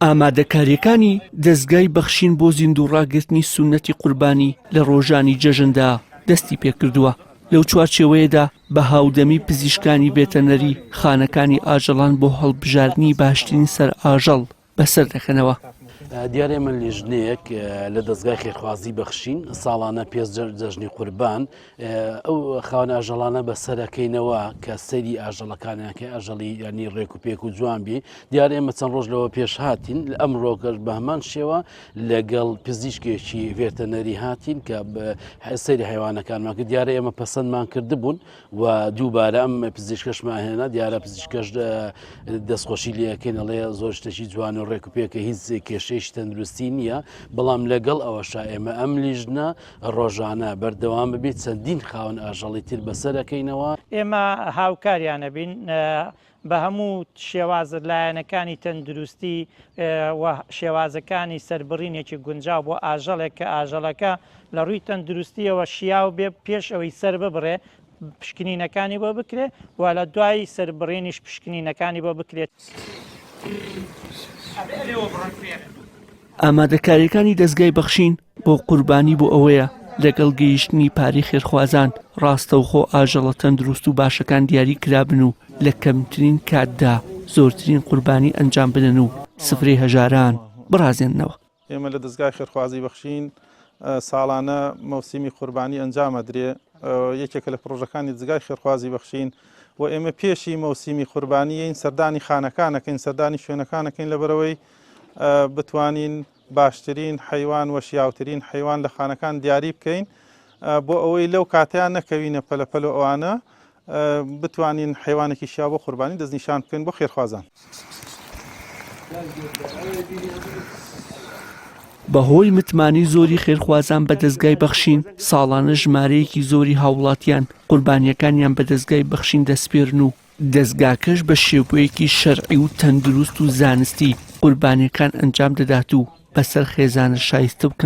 ئامادەکارییەکانی دەزگای بەخشین بۆ زیندووڕاگرتنی سوننەتی قوربانی لە ڕۆژانی جەژندا دەستی پێکردووە، لەو چوارچێوەیەدا بە هاودەمی پزیشکانی ڤێتەنەری خانەکانی ئاژەڵان بۆ هەڵبژاردنی باشترین سەرئاژەڵ بەسەر دەکەنەوە. دیارە ئێمە لیژنەیەک لە دەزگای خێرخوازی بەخشین ساڵانە پێش جەژنی قوربان ئەو خاوەن ئاژەڵانە بەسەرەکەینەوە کە سەیری ئاژەڵەکانیان کە ئاژەڵی ینی ڕێک و پێک و جوان بی دیار ئێمە چەند ڕۆژ لەوە پێش هاتین لە ئەمڕۆکەش بە هەمان شێوە لەگەڵ پزیشکێکی ڤێتەنەری هاتین کە سەیری حیوانەکانمان کرد دیارە ئێمە پەسەندمان کردبوون و دووبارە ئەم پزیشکەشمان هێنا دیارە پزیشکەش دەستخۆشی لەکەین ئەڵێ زۆر شتێکی جوان و ڕێک و پێکە هیچ کێشەیەکی تەندروستی نییە بەڵام لەگەڵ ئەوەشا ئێمە ئەم لیژنە ڕۆژانە بەردەوام ببیت چەندین خاوەن ئاژەڵی تر بەسەر ئەکەینەوە. ئێمە هاوکاریان ئەبین بە هەموو شێوازە لایەنەکانی تەندروستی و شێوازەکانی سەربڕینێکی گونجاو بۆ ئاژەڵێک کە ئاژەڵەکە لە ڕووی تەندروستیەوە شیاو بێ پێش ئەوەی سەر ببڕێ پشکنینەکانی بۆ بکرێ و لە دوای سەربڕینیش پشکنینەکانی بۆ بکرێت. ئامادەکارییەکانی دەزگای بەخشین بۆ قوربانی بۆ ئەوەیە لەگەڵ گەیشتنی پارەی خێرخوازان ڕاستەوخۆ ئاژەڵە تەندروست و باشەکان دیاری کرابن و لە کەمترین کاتدا زۆرترین قوربانی ئەنجام بدەن و سفرەی هەژاران بڕازێننەوە. ئێمە لە دەزگای خێرخوازی بەخشین ساڵانە مەوسیمی قوربانی ئەنجام ئەدرێ، یەکێکە لە پڕۆژەکانی دەزگای خێرخوازی بەخشین و ئێمە پێشی مەوسیمی قوربانی یین سەردانی خانەکان ئەکەین، سەردانی شوێنەکان ئەکەین لەبەرئەوەی بتوانین باشترین حەیوان و شیاوترین حەیوان لە خانەکان دیاری بکەین بۆ ئەوەی لەو کاتەیان نەکەوینە پەلەپەل و ئەوانە بتوانین حەیوانێکی شیاو بۆ قوربانی دەستنیشان بکەین بۆ خێرخوازان. بەهۆی متمانەی زۆری خێرخوازان بە دەزگای بەخشین، ساڵانە ژمارەیەکی زۆری هاوڵاتیان قوربانییەکانیان بە دەزگای بەخشین دەسپێرن و دەزگاکەش بە شێوەیەکی شەرعی و تەندروست و زانستی قوربانیەکان ئەنجام دەدات و بەسەر خێزانە شایستە و